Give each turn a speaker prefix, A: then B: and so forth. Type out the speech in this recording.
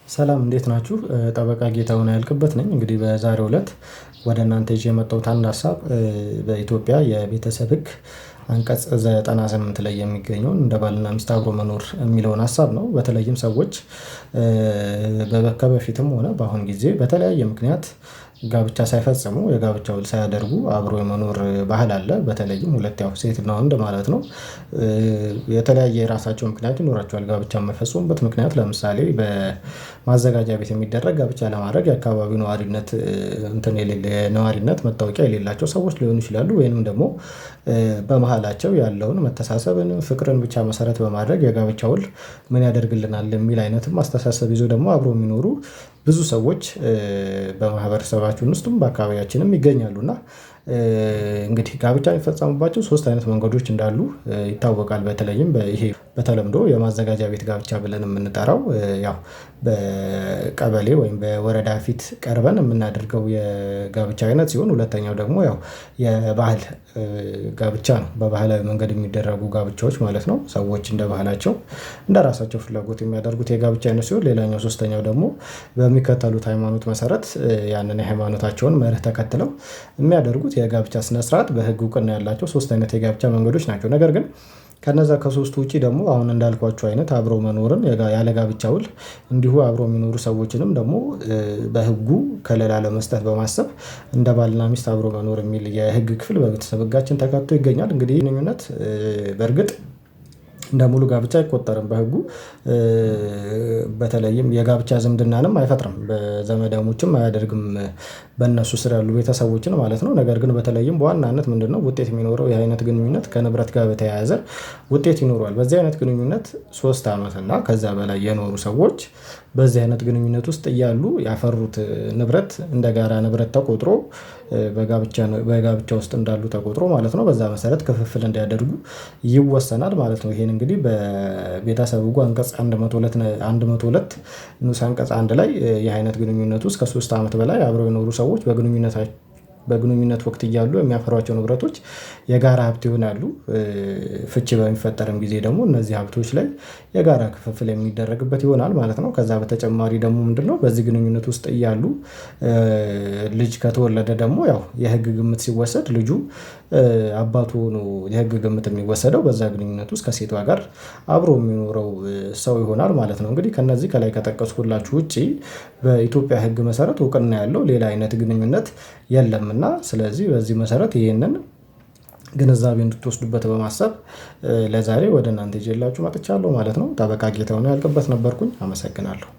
A: ሰላም እንዴት ናችሁ? ጠበቃ ጌታሁን አያልቅበት ነኝ። እንግዲህ በዛሬው እለት ወደ እናንተ ይዤ የመጣሁት አንድ ሀሳብ በኢትዮጵያ የቤተሰብ ህግ አንቀጽ 98 ላይ የሚገኘውን እንደ ባልና ሚስት አብሮ መኖር የሚለውን ሀሳብ ነው። በተለይም ሰዎች ከበፊትም ሆነ በአሁን ጊዜ በተለያየ ምክንያት ጋብቻ ሳይፈጽሙ የጋብቻ ውል ሳያደርጉ አብሮ የመኖር ባህል አለ። በተለይም ሁለት ያው ሴት እና ወንድ ማለት ነው። የተለያየ የራሳቸው ምክንያት ይኖራቸዋል ጋብቻ የማይፈጽሙበት ምክንያት ለምሳሌ በማዘጋጃ ቤት የሚደረግ ጋብቻ ለማድረግ የአካባቢው ነዋሪነት እንትን የሌለ የነዋሪነት መታወቂያ የሌላቸው ሰዎች ሊሆኑ ይችላሉ። ወይንም ደግሞ በመሃላቸው ያለውን መተሳሰብን ፍቅርን ብቻ መሰረት በማድረግ የጋብቻ ውል ምን ያደርግልናል የሚል አይነትም አስተሳሰብ ይዞ ደግሞ አብሮ የሚኖሩ ብዙ ሰዎች በማህበረሰባችን ውስጥም በአካባቢያችንም ይገኛሉ። እና እንግዲህ ጋብቻ የሚፈጸሙባቸው ሶስት አይነት መንገዶች እንዳሉ ይታወቃል። በተለይም ይሄ በተለምዶ የማዘጋጃ ቤት ጋብቻ ብለን የምንጠራው ያው በቀበሌ ወይም በወረዳ ፊት ቀርበን የምናደርገው የጋብቻ አይነት ሲሆን ሁለተኛው ደግሞ ያው የባህል ጋብቻ ነው። በባህላዊ መንገድ የሚደረጉ ጋብቻዎች ማለት ነው። ሰዎች እንደ ባህላቸው እንደ ራሳቸው ፍላጎት የሚያደርጉት የጋብቻ አይነት ሲሆን ሌላኛው ሶስተኛው ደግሞ በሚከተሉት ሃይማኖት መሰረት ያንን የሃይማኖታቸውን መርህ ተከትለው የሚያደርጉት የጋብቻ ስነ ስርዓት በህግ እውቅና ያላቸው ሶስት አይነት የጋብቻ መንገዶች ናቸው። ነገር ግን ከነዛ ከሶስቱ ውጪ ደግሞ አሁን እንዳልኳችሁ አይነት አብሮ መኖርን ያለ ጋብቻ ውል እንዲሁ አብሮ የሚኖሩ ሰዎችንም ደግሞ በህጉ ከለላ ለመስጠት በማሰብ እንደ ባልና ሚስት አብሮ መኖር የሚል የህግ ክፍል በቤተሰብ ህጋችን ተካቶ ይገኛል። እንግዲህ ግንኙነት በርግጥ እንደ ሙሉ ጋብቻ አይቆጠርም። በህጉ በተለይም የጋብቻ ዝምድናንም አይፈጥርም በዘመዳሞችም አያደርግም። በእነሱ ስር ያሉ ቤተሰቦችን ማለት ነው። ነገር ግን በተለይም በዋናነት ምንድነው ውጤት የሚኖረው ይህ አይነት ግንኙነት ከንብረት ጋር በተያያዘ ውጤት ይኖረዋል። በዚህ አይነት ግንኙነት 3 አመት እና ከዛ በላይ የኖሩ ሰዎች በዚህ አይነት ግንኙነት ውስጥ እያሉ ያፈሩት ንብረት እንደ ጋራ ንብረት ተቆጥሮ በጋብቻ በጋብቻ ውስጥ እንዳሉ ተቆጥሮ ማለት ነው በዛ መሰረት ክፍፍል እንዲያደርጉ ይወሰናል ማለት ነው። ይሄን እንግዲህ በቤተሰብ ህጉ አንቀጽ 102 102 ንዑስ አንቀጽ 1 ላይ ይህ አይነት ግንኙነት ውስጥ ከ3 አመት በላይ አብረው የኖሩ ሰዎች በግንኙነት ወቅት እያሉ የሚያፈሯቸው ንብረቶች የጋራ ሀብት ይሆናሉ። ፍቺ በሚፈጠርም ጊዜ ደግሞ እነዚህ ሀብቶች ላይ የጋራ ክፍፍል የሚደረግበት ይሆናል ማለት ነው። ከዛ በተጨማሪ ደግሞ ምንድነው በዚህ ግንኙነት ውስጥ እያሉ ልጅ ከተወለደ ደግሞ ያው የህግ ግምት ሲወሰድ ልጁ አባቱ ሆኖ የህግ ግምት የሚወሰደው በዛ ግንኙነት ውስጥ ከሴቷ ጋር አብሮ የሚኖረው ሰው ይሆናል ማለት ነው። እንግዲህ ከእነዚህ ከላይ ከጠቀስኩላችሁ ውጪ በኢትዮጵያ ህግ መሰረት እውቅና ያለው ሌላ አይነት ግንኙነት የለም። እና ስለዚህ በዚህ መሰረት ይሄንን ግንዛቤ እንድትወስዱበት በማሰብ ለዛሬ ወደ እናንተ ይዤላችሁ መጥቻለሁ ማለት ነው። ጠበቃ ጌታሁን ያልቅበት ነበርኩኝ። አመሰግናለሁ።